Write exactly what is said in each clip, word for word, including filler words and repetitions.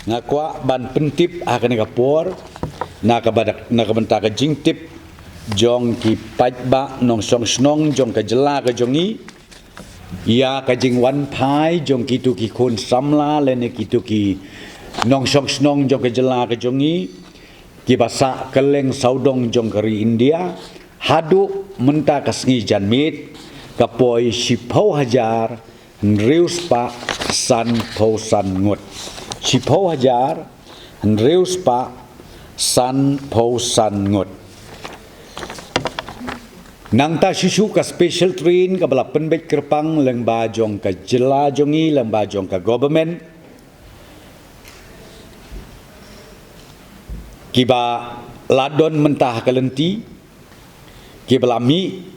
Nga kwah ban pyntip ha kane ka por, na ka bynta ka jingtip jong ki paidbah nongshong shnong jong ka jylla ka jong ngi, ïa ka jingwan phai jong kitu ki khun samla lane kitu ki nongshong shnong jong ka jylla ka jong ngi, kiba sah kylleng sawdong jong ka ri India, haduh mynta ka sngi janmiet, ka poi shiphew hajar hynriew spah sanphew san ngut. Shiphew hajar hynriew spah sanphew san ngut. Nangta shuh shuh ka special train kaba la pynbeit kyrpang lyngba jong ka jylla jong ngi, lyngba jong ka government, kiba la don mynta ha ka lynti, kiba la mih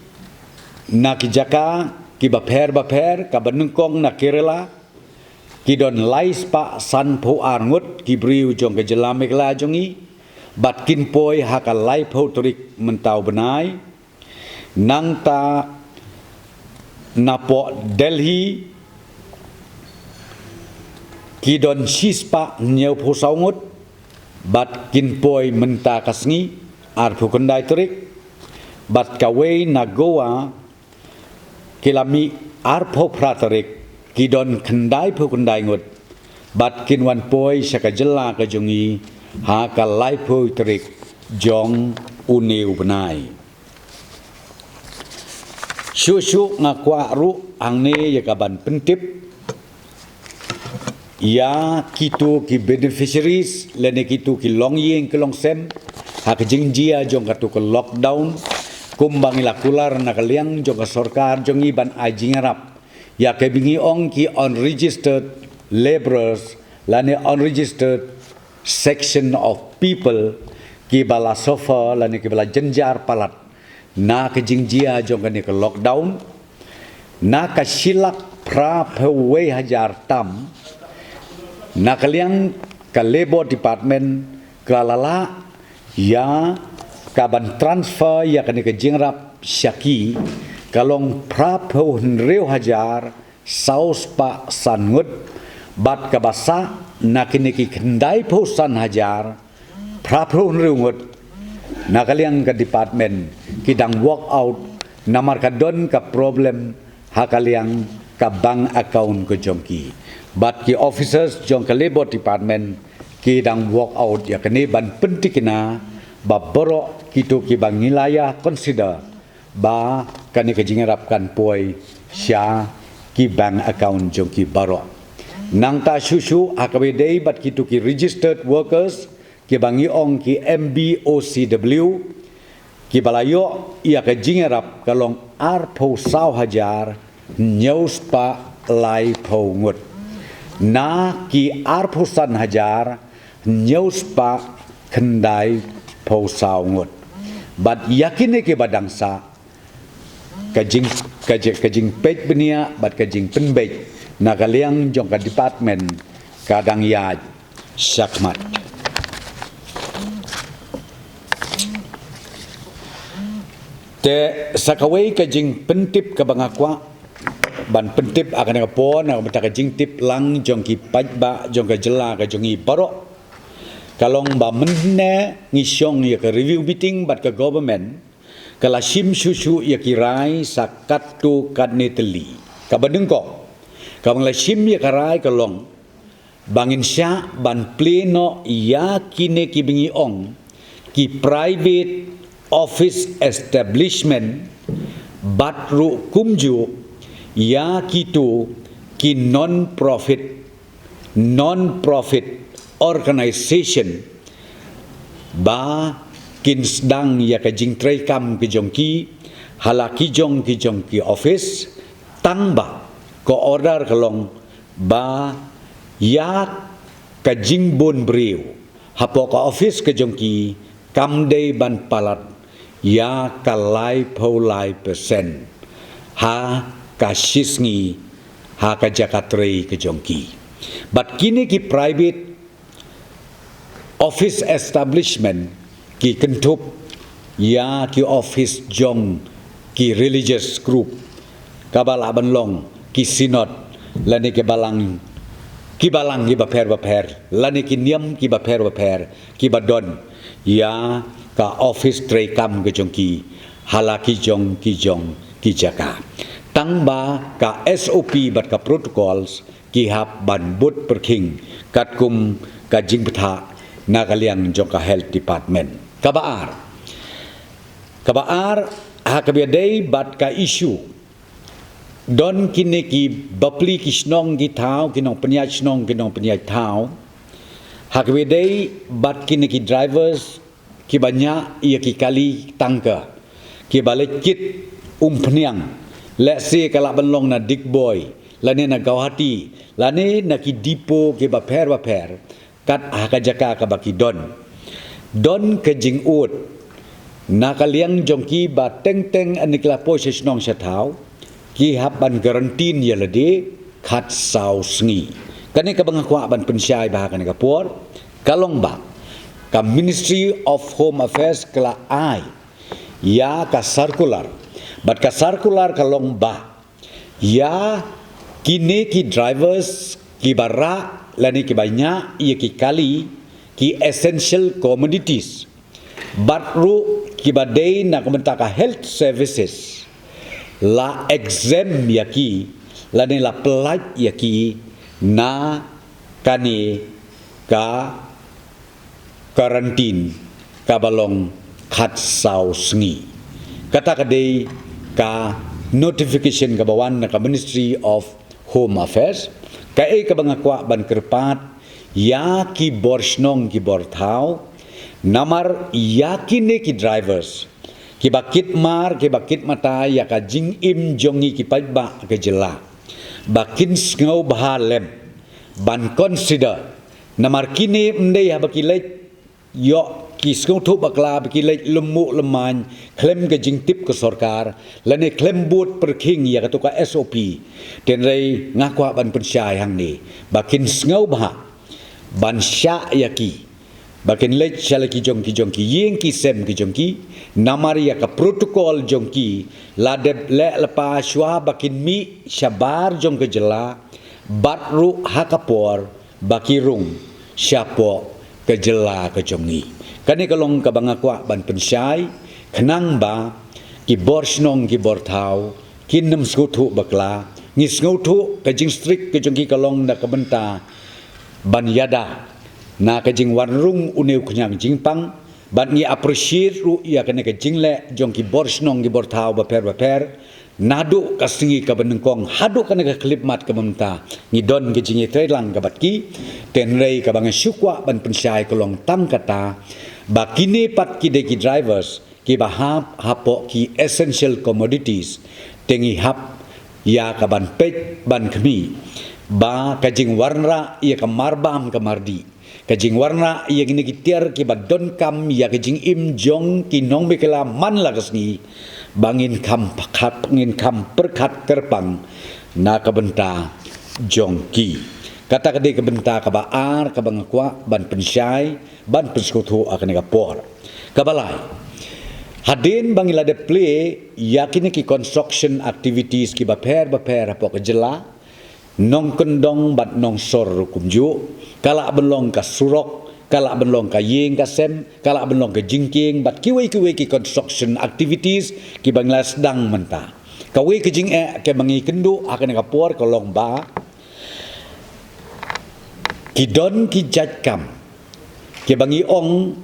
na ki jaka kiba pher ba pher, kaba nyngkong na Kerala, ki don lai spah sanphew ar ngut ki briew jong ka jylla Meghalaya jong ngi, bad kin poi ha ka laiphew tarik mynta u bnai. Nangta napoh Delhi, ki don shispah hynñiewphew saw ngut, bad kin poi mynta ka sngi, arphew khyndai tarik, bad kawei na Goa, ki la mih arphew phra tarik, ki don khyndaiphew khyndai ngut, bad kin wan poi sha ka jylla ka jong ngi ha ka laiphew tarik jong une u bnai. Shuh shuh nga kwah ruh hangne ïa ka ban pyntip ïa kitu ki beneficiaries lane kitu ki longïing ki longsem ha ka jingjia jong katu ka lockdown, kumba ngi la kular na ka liang jong ka sorkar jong ngi ban ai jingïarap ïa kiba ngi ong ki unregistered labourers lane unregistered section of people, kiba la suffer lane kiba la jynjar palat na ka jingjia jong kane ka lockdown, na ka shilak phraphew wei hajar tam, na ka liang ka Labour Department ka la lah ïa ka ban transfer ïa kane ka jingïarap sha ki, ka long phraphew hynriew hajar saw spah san ngut, bad kaba sah na kine ki khyndaiphew san hajar phraphew hynriew ngut, na ka liang ka department ki dang work out namar ka don ka problem ha ka liang ka bank account ka jong ki. Bad ki officers jong ka Labour Department ki dang work out ïa kane ban pyntikna ba baroh kitu kiba ngi la ïa consider ba kane ka jingïarap kan poi sha ki bank account jong ki baroh. Nangta shuh shuh ha kaba ïadei bad kitu ki registered workers, kiba ngi ong ki M B O C W, kiba la ïoh ïa ka jingïarap ka long arphew saw hajar hynñiew spah laiphew ngut, na ki arphew san hajar hynñiew spah khyndaiphew saw ngut. Bad ïa kine kiba dang sah, ka jing, ka jing, ka jingpeit bniah bad ka jingpynbeit na ka liang jong ka department ka dang ïaid shakhmat. Te sa kawei ka jingpyntip kaba nga kwah ban pyntip ha kane ka por, na ka bynta ka jingtip lang jong ki paidbah jong ka jylla ka jong ngi baroh, ka long ba mynne ngi shong ïa ka review meeting bad ka government, ka la shim shuh shuh ïa ki rai sa katto katne tylli. Kaba nyngkong, kaba ngi la shim ïa ka rai ka long ba ngin shah ban plie noh ïa kine kiba ngi ong ki private office establishment, bad ruh kumjuh ïa kitu ki non-profit, non-profit organisation, ba kin sdang ïa ka jingtrei kam ka jong ki ha la ki jong ki jong ki office, tang ba ka order ka long ba ïa ka jingbun briew hapoh ka office ka jong ki kam dei ban palat ïa ka laiphew lai percent ha ka shisngi ha ka jaka trei ka jong ki. Bad kine ki private office establishment ki kynthup ïa ki office jong ki religious group, kaba lah ban long ki synod lane ki balang ki balang ki bapher bapher lane ki niam ki bapher bapher ki ba don ïa ka office treikam ka jong ki ha la ki jong ki jong ki jaka. Tang ba ka S O P bad ka protocols ki hap ban bud pyrkhing katkum ka jingpyrtha na ka liang jong ka health department. Kaba ar, kaba ar ha kaba ïadei bad ka issue don kine ki bapli ki shnong ki thaw, ki nongpynïaid shnong ki nongpynïaid thaw, ha kaba ïadei bad kine ki drivers ki ba ñiah ïa ki kali tangka ki ba leit kit Umphniang, lehse ka lah ban long na Digboi lane na Guwahati lane na ki depot ki bapher bapher kat ha ka jaka kaba ki don. Don ka jingud na ka liang jong ki ba teng teng haba ki la poi sha shnong sha thaw ki hap ban quarantine ïa lade khatsaw sngi. Kane kaba nga kwah ban pynshai bha ha kane ka por ka long ba ka Ministry of Home Affairs ka la ai ïa ka circular, bad ka circular ka long ba ïa kine ki drivers ki ba rah lane ki ba ñiah ïa ki kali, ki essential commodities, bad ruh ki ba dei na ka bynta ka health services, la exempt ïa ki lane la pyllait ïa ki na kane ka quarantine kaba long khatsaw sngi. Kata ka dei ka notification kaba wan na ka Ministry of Home Affairs. Kaei kaba nga kwah ban kyrpad ïa ki bor shnong ki bor thaw, namar ïa kine ki drivers ki ba kit mar ki ba kit mata ïa ka jingim jong ngi ki paidbah ka jylla, ba kin sngewbha lem ban consider, namar kine ym dei haba ki leit ïoh ki sngewthuh bakla ba ki leit lem muh lem main khlem ka jingtip ka sorkar lane khlem bud pyrkhing ïa katu ka S O P. Hynrei nga kwah ban pynshai hangne ba kin sngewbha ban shah ïa ki ba kin leit sha la ki jong ki jong ki ïing ki sem ki jong ki, namar ïa ka protocol jong ki la dep leh lypa shuwa ba kin mih shabar jong ka jylla bad ruh ha ka por ba ki rung shapoh ka jylla ka jong ngi. Kane ka long kaba nga kwah ban pynshai khnang ba ki bor shnong ki bor thaw kin ym sngewthuh bakla. Ngi sngewthuh ka jingstrict ka jong ki ka long na ka bynta ban ïada na ka jingwanrung une u khñiang jingpang, bad ngi appreciate ruh ïa kane ka jingleh jong ki bor shnong ki bor thaw bapher bapher. Naduh ka sngi kaba nyngkong haduh kane ka khyllipmat kaba mynta ngi don ka jingïatreilang ka bad ki. Hynrei kaba nga shu kwah ban pynshai ka long tang kata ba kine pat ki dei ki drivers ki ba hap hapoh ki essential commodities, te ngi hap ïa ka ban peit ban khmih ba ka jingwanrah ïa ka marbam ka mardih, ka jingwanrah ïa kine ki tiar ki ba donkam ïa ka jingim jong ki nongmihkhla man la ka sngi, ba ngin kham pyrkhat, ngin kham pyrkhat kyrpang na ka bynta jong ki. Kata ka dei ka bynta kaba ar kaba nga kwah ban pynshai ban pynsngewthuh ha kane ka por. Kaba lai, hadien ba ngi la dep plie ïa kine ki construction activities ki bapher bapher hapoh ka jylla, nongkyndong bad nongsor ruh kumjuh, ka lah ban long ka surok, ka lah ban long ka ïing ka sem, ka lah ban long ka jingkieng bad kiwei kiwei ki construction activities ki ba ngi la sdang mynta. Kawei ka jingeh kaba ngi kynduh ha kane ka por ka long ba ki don ki jait kam ki ba ngi ong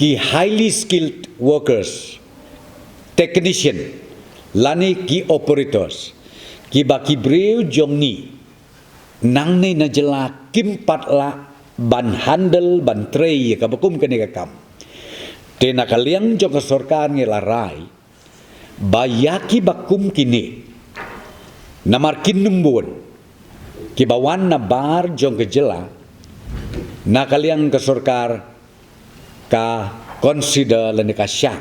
ki highly skilled workers, technician lane ki operators, ki ba ki briew jong ngi nangne na jylla kim pat lah ban handle ban trei ïa kaba kum kane ka kam. Te na ka liang jong ka sorkar ngi la rai ba ïa ki ba kum kine, namar kin ym bun ki ba wan na bar jong ka jylla, na ka liang ka sorkar ka consider lane ka shah.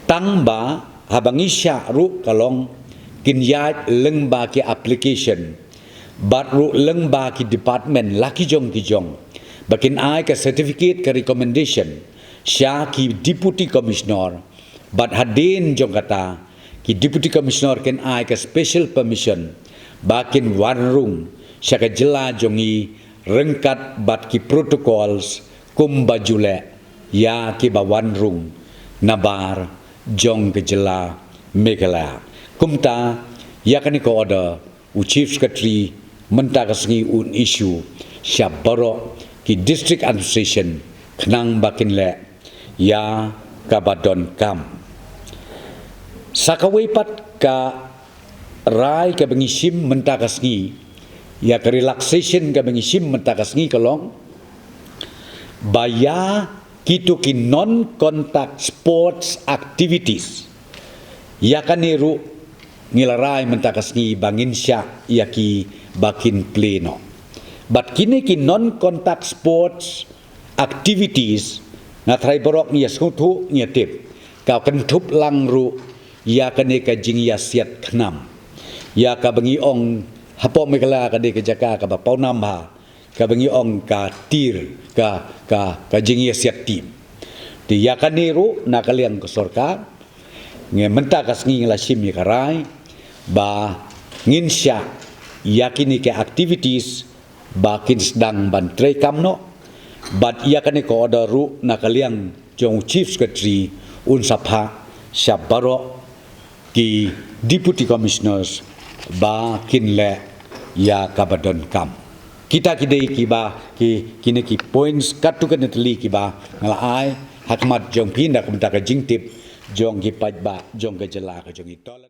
Tang ba haba ngi shah ruh ka long kin ïaid lyngba ki application bad ruh lyngba ki department la ki jong ki jong ba kin ai ka certificate ka recommendation sha ki deputy commissioner, bad hadien jong kata ki deputy commissioner kin ai ka special permission ba kin wanrung sha ka jylla jong ngi ryngkat bad ki protocols kumba ju leh ïa kiba wan rung nabar jong ka jylla Meghalaya. Kumta ïa kane ka order u Chief Secretary mynta ka sngi un issue sha baroh ki District Administration khnang ba kin leh ïa kaba donkam. Sa kawei pat ka rai kaba ngi shim mynta ka sngi, ïa ka relaxation kaba ngi shim mynta ka sngi ka long ba ïa kito ki non contact sports activities, ïa kane ruh ngi la rai mynta ka sngi ba ngin shah ïa ki ba kin plie noh. Bad kine ki non contact sports activities, nga tharai baroh ngi ïa sngewthuh ngi ïa tip, ka kynthup lang ruh ïa kane ka jingïasiat khnam, ïa kaba ngi ong hapoh Meghalaya ka dei ka jaka kaba pawnam bha, kaba ngi ong ka tir, ka, ka, ka jingïasiat tim. Te ïa kane ruh na ka liang ka sorkar ngi mynta ka sngi ngi la shim ïa ka rai ba ngin shah ïa kine ki activities ba kin sdang ban treikam noh. Bad ïa kane ka order ruh na ka liang jong u Chief Secretary un sa phah sha baroh ki Deputy Commissioners ba kin leh ïa kaba donkam. Kita ki dei kiba ki, kine ki points katto katne tylli kiba nga la ai ha khmat jong phi na ka bynta ka jingtip jong ki paidbah jong ka jylla ka jong ngi.